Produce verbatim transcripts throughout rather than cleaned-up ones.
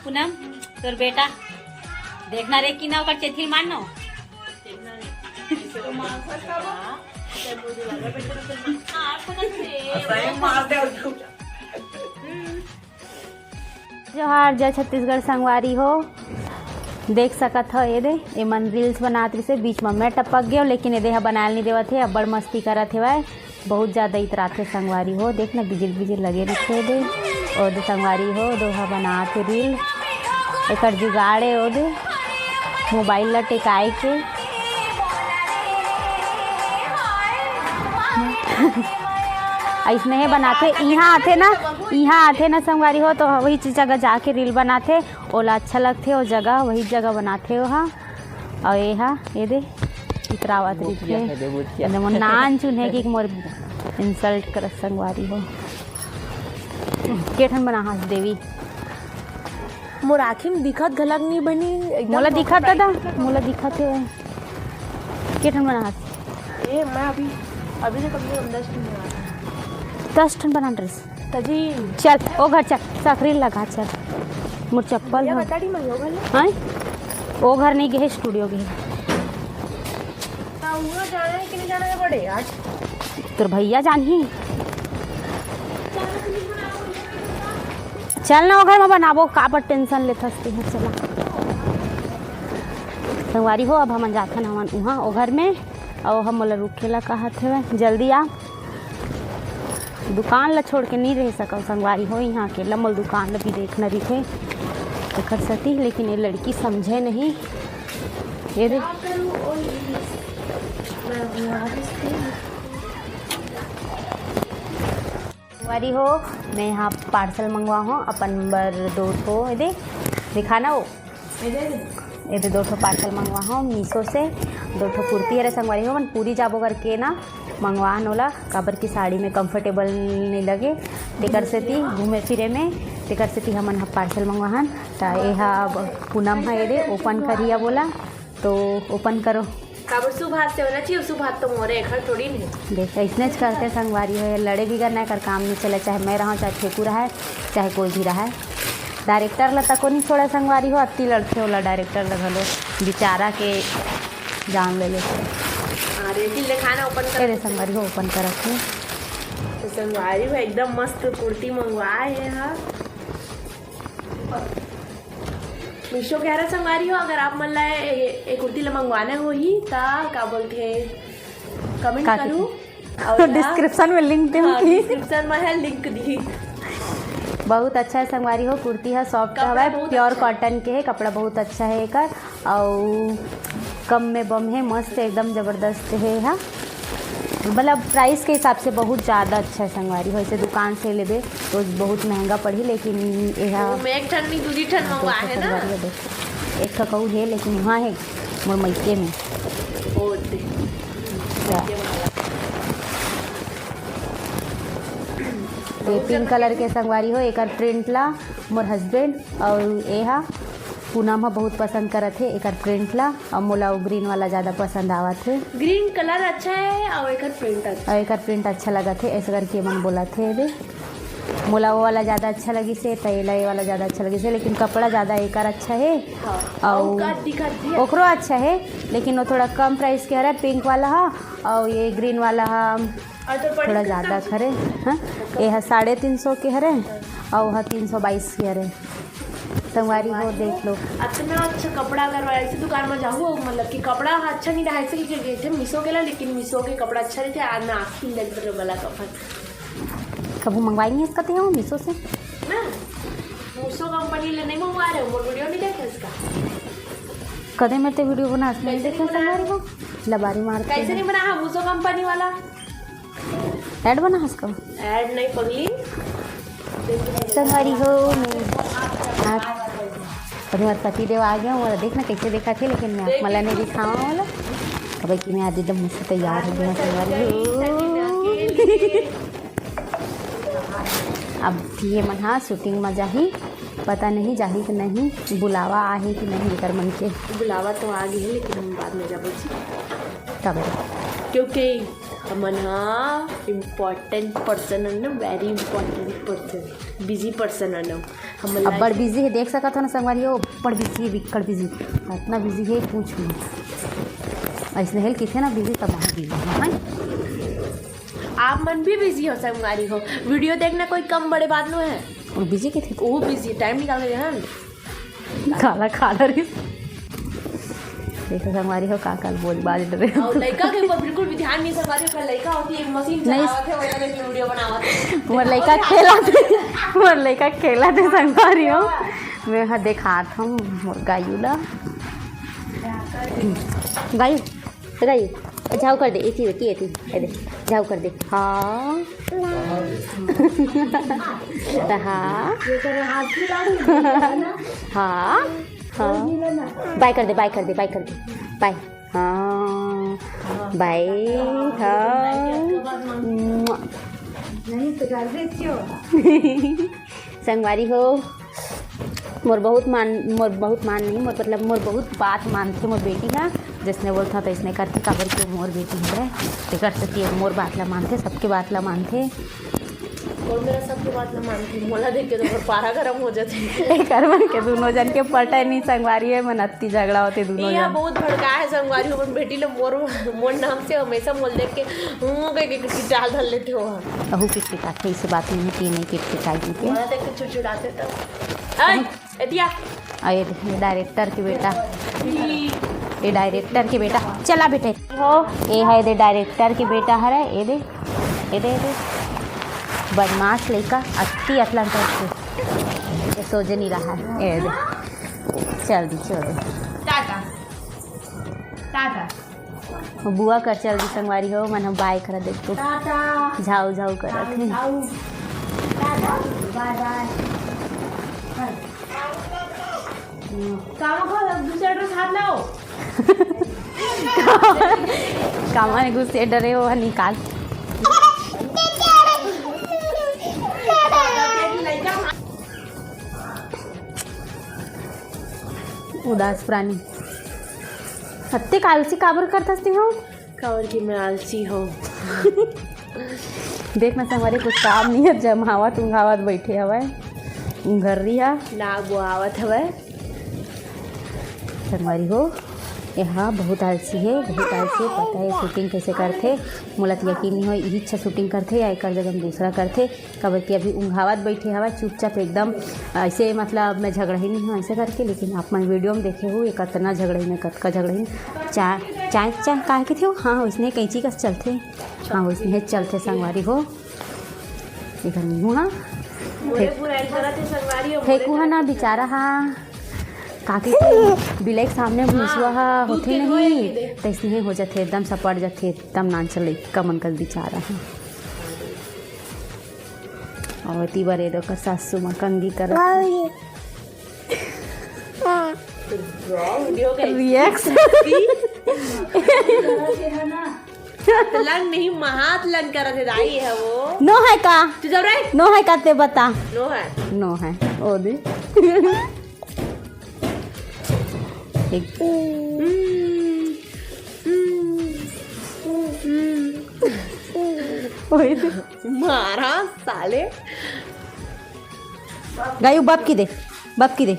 पूनम, तोर बेटा देखना रे कि ना ओकर चेथिल मारनो। जोहार, जय छत्तीसगढ़ संगवारी हो। देख सकत हो, ये दे, ये मन reels बनात रहिसे, बीच में मैं टपक गयो, लेकिन ये दे हा बनायल नहीं देवत हे, अब्बड़ मस्ती करत हेवय। बहुत ज्यादा इतराथे संगवारी हो, देख ना बिजिल बिजिल लगे रहिथे दे। ओ दे संगवारी हो, दोहा बनात हे reel। एकर जुगाड़ हे ओ दे, mobile ला टेकाए के। अइसने हे बनाथे, इहाँ आथे ना, इहाँ आथे ना संगवारी हो, तो वही जगह जाके reel बनाथे, ओला अच्छा लगथे, ओ जगह, वही जगह बनाथे ओहा। अउ ये हा, ये दे, इतरावत रहिथे। दे मोर नान चुन हे कि मोर insult करत संगवारी हो। के ठन बना हस देवी? मोर आँखी में दिखत घलक नहीं बनी, एकदम मोला दिखत दादा, मोला दिखत हे। के ठन बना हस? ए, मैं अभी, अभी तो कम से कम दस ठन बना। दस ठन बना ड्रेस। तजी। चल, ओ घर चल, सकरी लगा चल। मोर चप्पल भैया हो। बताड़ी मैं यो घर ले। हाँ? ओ घर नहीं गए, studio गए। ता हुआ जाना है कि नहीं जाना है बड़े आज? तोर भैया जानही। चल ना, ओ घर में बनाबो, काबर tension लेथस तेहा, चला। संगवारी हो, अब हमन जाथन हमन उहाँ, ओ घर में, अउ हम मोला रुके ला कहत हवय, जल्दी आ। दुकान ला छोड़ के नहीं रह सकव संगवारी हो, इहाँ अकेला मोला दुकान ला भी देखना रहिथे, एकर सेती, लेकिन ये लड़की समझे नहीं। ये दे। संगवारी हो, मैं यहाँ parcel मंगवा हूँ अपन बर दो ठो, ये दे, दिखाना हो। ये दे दो ठो parcel मंगवा हूँ Meesho से, दो ठो कुर्ती हरे संगवारी हो, मन पूरी जाबो करके ना मंगवा हन ओला, काबर की साड़ी में comfortable नहीं लगे, तेकर सेती घूमे फिरे में, तेकर सेती हमन ह parcel मंगवा हन। त एहा अब पूनम ह ये दे open करिया बोला, तो open करो। काबर शुभ हाथ से होना चाहिए, शुभ हाथ तो मोरे एखर थोड़ी नहीं। देख, ऐसने च करते संगवारी हो, लड़े बिगर ना एकर काम नहीं चले, चाहे मैं रहूँ, चाहे फेकू रहे, चाहे कोई भी रहे। Director ला तको नहीं छोड़ा संगवारी हो, अति लड़थे ओला director ला घलो, बेचारा के जान ले लेथे। अरे, दिल दिखाना open कर। तेरे संगवारी हो open करत हे। तो संगवारी हो एकदम मस्त कुर्ती मंगवाए हे हा। Meesho के हरा संगवारी हो, अगर आप मन ला ए, ए कुर्ती ला मंगवाना होही, ता का बोलथे, comment का करू। कही? और description में link देहूँ हाँ, कि? Description में है, link दी। बहुत अच्छा है संगवारी हो, कुर्ती है soft कपड़ा हवा है, बहुत pure अच्छा है। Cotton के है, कपड़ा बहुत अच्छा है एकर, और कम में बम है, मस्त एकदम जबरदस्त है। हाँ, मतलब price के हिसाब से बहुत ज़्यादा अच्छा है संगवारी हो। ऐसे दुकान से लेबे तो बहुत महंगा पड़ही, लेकिन एहा वो में एक ठन नहीं, दूजी ठन हाँ, मंगवा तो है ना। संगवारी हो, देख, एक ठो कहू है, लेकिन वहाँ है मोर मइके में। ओ दे। क्या? ये pink colour के संगवारी हो, एकर print ला मोर husband और एहा पूनम ह बहुत पसंद करत हे एकर print ला, और मोला वो green वाला ज़्यादा पसंद आवत हे। Green colour अच्छा है और एकर print अच्छा। और एकर print अच्छा लगत हे, ऐसे करके मन बोलत हे। एदे मोला वो वाला ज़्यादा अच्छा लगिस हे, त एला ये वाला ज़्यादा अच्छा लगिस हे, लेकिन कपड़ा ज़्यादा एकर अच्छा हे। हाँ, और और का दिखत हे? ओकरो अच्छा हे, लेकिन वो थोड़ा कम price के हरे, pink वाला हा, और ये green वाला हा, और तो बड़ी थोड़ा कम ज़्यादा दाम के हरे। हाँ, ये हा साढ़े तीन सौ के हरे, और हा तीन सौ बाईस के हरे। संगवारी हो, देख लो। अतना अच्छा कपड़ा अगर ऐसे दुकान में जाहू, मतलब कि कपड़ा अच्छा नहीं रहा, ऐसे कि थे Meesho के ला, लेकिन Meesho के कपड़ा अच्छा रहते। आज मैं आखिर देख रहे वाला कपड़ा। कभू मंगवाई नहीं इसका ते हो Meesho से? ना, Meesho company ले नहीं मंगवा रहे हो, वो video नहीं देखे इसका। कदे में ते video बना, नहीं कैसे देखे नहीं बना? संगवारी हो, लबारी मारते कैसे हैं। नहीं बना? हाँ, Meesho company वाला। Ad बना हस का? Ad नहीं पगली। संगवारी हो, मैं आज, अभी हमारे पति देव आ गया, वो देखना कैसे देखा थे, लेकिन मैं आप मला नहीं दिखावा वाला। अब कि मैं आज एकदम मस्त तैयार हो गया, संगवारी हो। अब ये मन हा shooting में जाही, पता नहीं जाही कि नहीं, बुलावा आहे कि नहीं एकर मन के। बुलावा तो आ गई है, लेकिन हम बाद में जाबो जी। तब क्योंकि हमन हा important person हन ना, very important person, busy person हन ना। हमन ला अब्बड़ busy हे, देख सकत हो ना संगवारी हो, अब्बड़ busy हे, बिक्कड़ busy। इतना busy हे, पूछ मत। अइसने हेल किथे ना busy, तब वहाँ busy हे, हैं? आप मन भी busy हो संगवारी हो, video देखना कोई कम बड़े बात नो है। और busy किथे? वो busy, time निकाल के देखा ना। काला काला रे। देखो संगवारी हो, का काल बोल बाज डरे। और लड़का के ऊपर बिल्कुल भी ध्यान नहीं संगवारी हो, लड़का होती एक मशीन नहीं। चलावत है, वो लगे video बनावत है। मोर लड़का खेला थे, मोर लड़का खेला थे संगवारी हो। मैं हा देखात हूँ मोर गायू ला। गायू, गायू, झाऊ कर दे, एती, एती, एती, ए दे, झाऊ कर दे। हाँ। त हाँ। हाँ। हाँ। बाय कर दे, बाय कर दे, बाय कर दे। बाय। हाँ। बाय। हाँ। संगवारी हो, मोर बहुत मान, मोर बहुत मान नहीं, मोर मतलब मोर बहुत बात मानथे मोर बेटी हा। जइसने बोलथव तइसने करथे, काबर कि मोर बेटी हरे, तेकर सेती मोर बात ला मानथे, सबके बात ला मानथे। और मेरा सबके बात ला मानथे, मोला देख के तो मोर पारा गरम हो जाथे। एकर मन के दुनों जन के पटय नहीं संगवारी हे, मन अत्ती झगड़ा होथे दुनों जन। बहुत भड़का है संगवारी, अपन बेटी ला मोर, मोर नाम से हमेशा मोल देख के हूँ कह के किटकिटाल धर लेथे हो। अहू किटकिटाथे, इसे बात नहीं कि नहीं किटकिटाई के। मोला देख के चिड़चिड़ाथे तो। ए, एतिया। आ, ये देख, ये director के बेटा। ये director के बेटा। चला बेटे। हो, ये है दे director के बेटा हरे, ये दे, ये दे, ये दे। बदमाश लइका, अत्ती अतलन करके। ये सोचे नहीं रहा है, ये दे। चल दी, चल दी। टाटा। टाटा। बुआ कर चल दी संगवारी हो, मन हम बाय करा देख तो। टाटा। झाऊ झाऊ करत हे। झाऊ। टाटा। बाय बाय। कामा को दूसरा ड्रेस हाथ लाओ। कामा ने गुस्से डरे हो निकाल। उदास प्राणी। अत्ते आलसी काबर करथस ते हो? काबर कि मैं आलसी हूँ। देख ना संगवारी, कुछ काम नहीं है, जमावत उंघावत बैठे हवय, उंघर्री हा। नाक बोहावत हवय। संगवारी हो, एहा बहुत आलसी है, बहुत आलसी है। पता है shooting कैसे करथे, मोला तो यकीन नहीं हो, इही अच्छा shooting करथे या एकर जगह में दूसरा करथे। काबर कि अभी उंघावत बैठे हवा चुपचाप एकदम, ऐसे मतलब मैं झगड़ा ही नहीं हूँ ऐसे करके, लेकिन आप मन video में देखे हो ये कतना झगड़ा ही, मैं कतका झगड़ा ही। चाय, चाय, चाय काहे के थे हो? हाँ, उसने कैंची कस चलथे। हाँ, उसने चलथे संगवारी हो। इधर मुँह, हाँ। फेंकू हा ना बेचारा हा। काकी के बिलाई के सामने भैंसुआ हा होथे नहीं, तैसने हो जाथे, एकदम सपट जाथे, एकदम नान चले कमन कर बेचारा हा। अउ एती बर ए दे ओकर सासू माँ कंघी करत हे। Reaction। लंग नहीं, महात लंग करत हे दाई, है वो। नो है का? तू जब रे? नो है का ते बता। नो है। नो है। ओ दे। एक। हम्म, हम्म, हम्म। ओए दे। मारा साले। गायू बप की दे, बप की दे,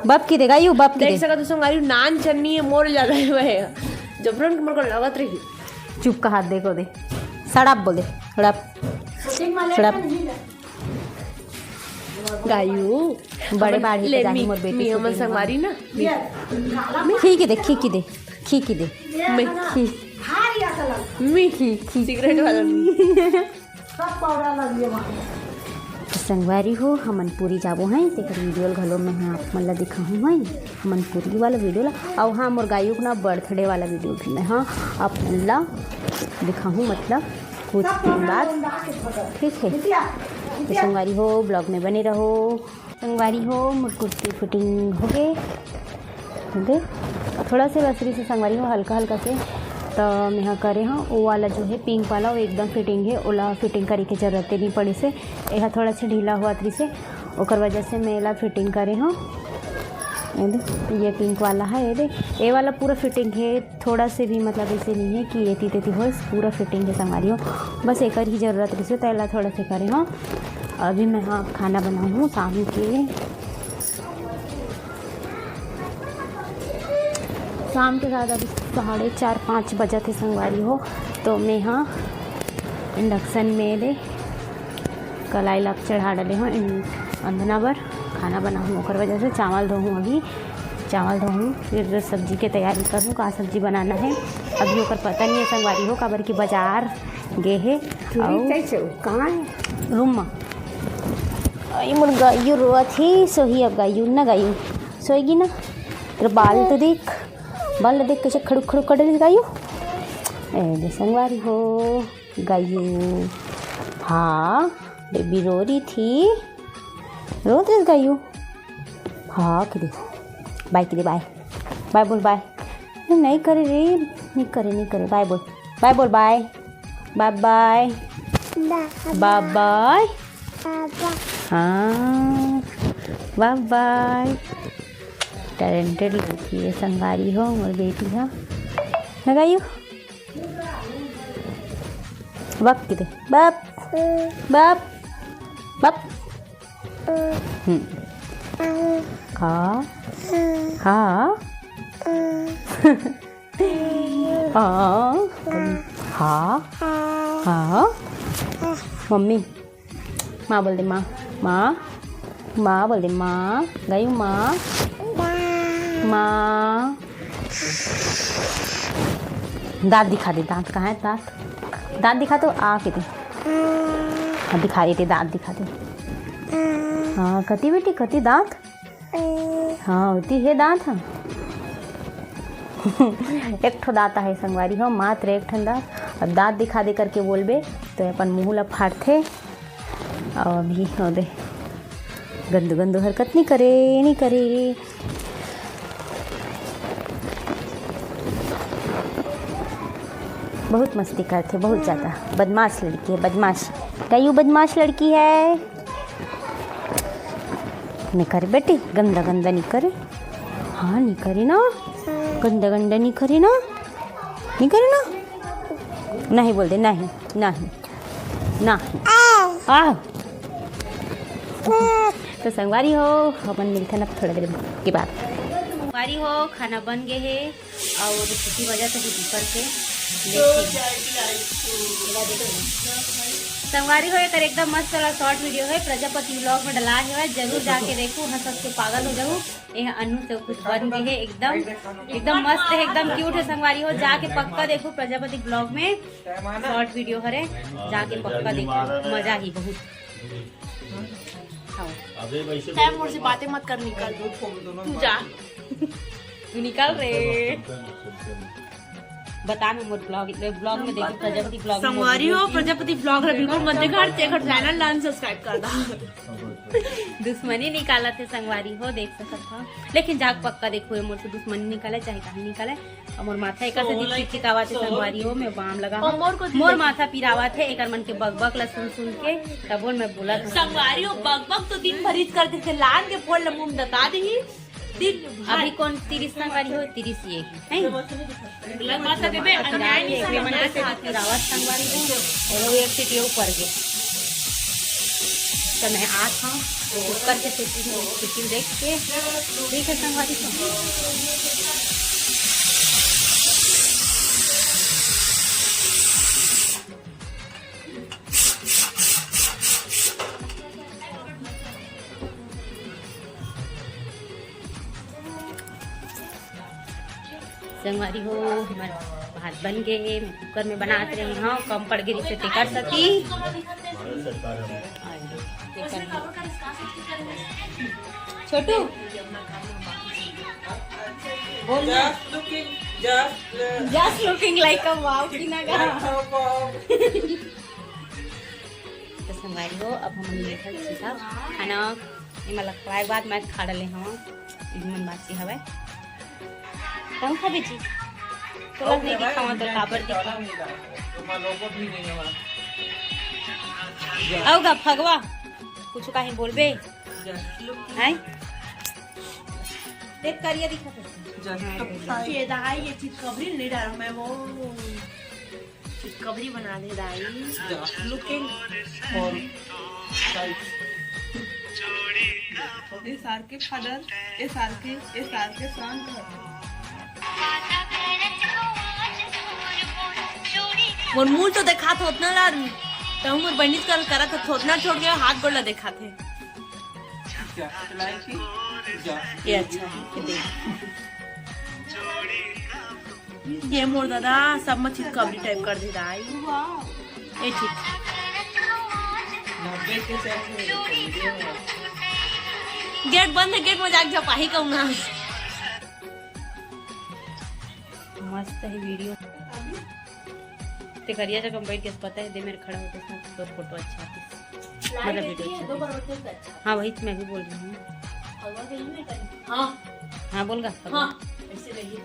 बप की दे, गायू बप की देख दे। सकत हो संगवारी, नान चन्नी है, मोर ज्यादा है वह। जबरन के मोर को लगत रही। चुप का हाथ देखो दे। सड़प बोल दे, सड़प। सड़प। गायू। बड़े बाढ़ ही ले जानी मी, मोर बेटी मी हमन संगवारी ना। खी की दे, खी की दे, खी की दे। मैं खी। मी खी, खी। सिगरेट वाला मी। सब पाउडर लग गया वहाँ। तो संगवारी हो, हमन पूरी जाबो हैं, तेकर video ल घलो मैं हाँ आप मन ला दिखाहूँ हैं, हमन पूरी वाला video ला। अउ हाँ, मोर गायू के ना birthday वाला video भी मैं हाँ आप मन ला दिखाहूँ, मतलब कुछ दिन बाद, ठीक है। तो संगवारी हो, vlog में बने रहो। संगवारी हो, मोर कुर्ती fitting हो गे, हो गे। थोड़ा से बस रहिसे संगवारी हो, हल्का हल्का से। त मेहा करे हव, वो वाला जो है pink वाला, वो एकदम fitting है, ओला fitting करे के जरूरत नहीं पड़े से। एहा थोड़ा से ढीला हुआ रहिसे, ओकर वजह से मैं एला fitting करे हव। ये दे, ये पिंक वाला है, ये दे, ये वाला पूरा फिटिंग है, थोड़ा से भी मतलब ऐसे नहीं है कि एती तेती हो, पूरा फिटिंग है संगवारी हो। बस एकर ही जरूरत रहिसे, तेला थोड़ा से करे हो। अभी मैं, हाँ, खाना बनाऊँ हूँ शाम के। शाम के साथ अभी साढ़े चार, पाँच बजत हे संगवारी हो, तो मैं, हाँ, इंडक्शन में दे कलाई ला चढ़ा डाले हूँ इन-, अंधना बर खाना बनाऊँ, ओकर वजह से चावल धोहूँ अभी, चावल धोहूँ, फिर सब्जी के तैयारी करूँ, का सब्जी बनाना है। अभी ओकर पता नहीं है संगवारी हो, काबर कि बाजार गे हे। चूड़ी अउ कैसे हो? कहाँ है? रूम में। आई मोर गायू रोवत ही, सोही अब गायू ना, गायू सोएगी ना। तेरा बाल तो देख, बाल देख कैसे खड़ुक खड़ुक कर रही गायू। ए दे संगवारी हो, गायू। हाँ, बेबी रो रही थी, रोत रही गायू। हाँ, किदे बाय, किदे बाय, बाय बोल बाय। नहीं करे रे, नहीं करे, नहीं करे, बाय बोल, बाय बोल, बाय, बाय बाय, बाय बाय। हाँ, बाय बाय। टैलेंटेड लड़की है संगवारी हो, मोर बेटी है। लगाइयो। बप किते? बप, बप, बप। हम्म। खा, खा। हाँ, हाँ, हाँ। मम्मी, माँ बोल दे, माँ, माँ, माँ बोल दे, माँ, गायू माँ, माँ। दांत दिखा दे, दांत कहाँ है, दांत, दांत दिखा तो, आ के दे। हाँ, दिखा रही थी, दांत दिखा दे। हाँ, कति बेटी, कति दांत? हाँ, ओती हे दांत ह। एक ठो दांत आहे संगवारी हो, मात्र एक ठन दांत। अब दांत दिखा दे करके बोलबे तो अपन मुंह ला फाड़थे। अउ अभी हो दे, गंदू गंदू हरकत नहीं करे, नहीं करे। बहुत मस्ती करथे, बहुत ज्यादा बदमाश लड़की है, बदमाश। गायू बदमाश लड़की है। नहीं करे बेटी, गंदा गंदा नहीं करे। हाँ, नहीं करे ना, गंदा गंदा नहीं करे ना, नहीं करे ना। नहीं बोल दे, नहीं, नहीं, नहीं। आ। तो संगवारी हो, अपन मिलथन अब थोड़ा देर के बाद। संगवारी हो, खाना बन गए है। अउ सीटी बजत हे कुकर के। देखिए। संगवारी हो, एकर एकदम मस्त वाला शॉर्ट वीडियो है, प्रजापति व्लॉग में डला है, जरूर जाके देखो, हंस हंस के पागल हो जाहू। ये अनु से कुछ बन गए है, एकदम, एकदम मस्त है, एकदम क्यूट है। संगवारी हो, जाके पक्का देखो प्रजापति व्लॉग में शॉर्ट वीडियो हरे, जाके पक्का देखो, मजा ही बहुत। हाँ। अबे वैसे तै मोर से बातें मत कर, निकल। तू जा। तू निकल रे। बता ना मोर ब्लॉग, ब्लॉग में देखो, प्रजापति ब्लॉग में संगवारी हो, प्रजापति ब्लॉग ला बिल्कुल मत देखा, और तेकर चैनल ला अनसब्सक्राइब कर दा। दुश्मनी निकालत हे संगवारी हो, देख सकत हो, लेकिन जाके पक्का देखो, ये मोर से दुश्मनी निकाले चाहे कहीं निकाले, अउ मोर माथा एकर से चिकचिकावत हे संगवारी हो, मैं बाम लगा हूँ। मोर माथा पिरावत हे एकर मन के बकबक ला सुन सुन के, तबो मैं बोलत हूँ। संगवारी हो, बकबक तो दिन भर इच कर देथे, लान के फोड़ ला मुंह में दता देही। दिन भर। अभी कौन तीरिस संगवारी हो, तीरिस ये है। लंबा सा देबे, अन्याय नहीं एकरे मन के से पिरावत संगवारी हो, अउ एक सीटी ऊपर गे। तो मैं आत हूँ, कुकर के सीटी, सीटी देख के, ठीक है संगवारी हो। संगवारी हो, हमर भात बन गे हे, मैं कुकर में बनात रहे हूँ, कम पड़ गे रिहिसे तेकर सती। छोटू, बोल ना। Just looking, just, uh, just looking like a wow की ना गा। Like a wow। तो संगवारी हो, अब हमन बैठल सीधा खाना, एमा लकवाए के बाद मैं खा डले हूँ, इही मन बाची हवय। कौन खाबे जी? तोला नहीं दिखावा तो काबर दिखावा? अउ गा फगवा, कुछ काहे बोलबे? हैं? देख, करिया दिखत हे। ये दाई, ये चितकबरी नहीं डालो मैं, वो चितकबरी बना दे दाई। Looking और इस आर के फादर, इस आर के, इस आर के शांत है। मोर मुंह तो देखात होत ना लार, त मोर बहिनी कल करत होत, थोतना छोड़ के हाथ गोड़ ला देखात हे। ये अच्छा है, ये देख। ये मोर दादा सब मछली कबरी टाइप कर दे दाई। ये ठीक। गेट बंद है, गेट में जाके झपाही कहूंगा। मस्त है वीडियो। ते करिया जगह में बैठ के पता है, दे मेरे खड़ा होते साथ तो फोटो अच्छा आती। मतलब वीडियो अच्छा आती। हाँ, वही तो मैं भी बोल रही हूँ। हाँ, हाँ, बोल गा। हाँ, ऐसे रहिए।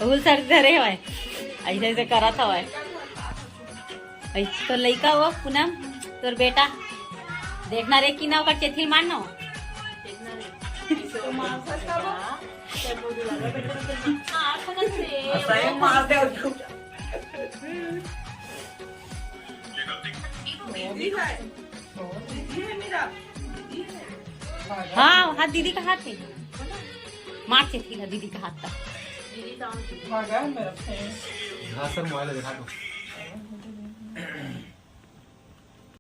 भूल सर धरे हवय, ऐसे ऐसे करत हवय। ऐसे तो लइका हो पूनम, तोर बेटा, देखना रे कि ना ओकर चेथी मारना हो। सही मार दे उसको। हाँ, हाथ दीदी का हाथ है। मार चेथी ला दीदी का हाथ का। भागा मेरा friend। हाँ सर, मोबाइल दिखा दो।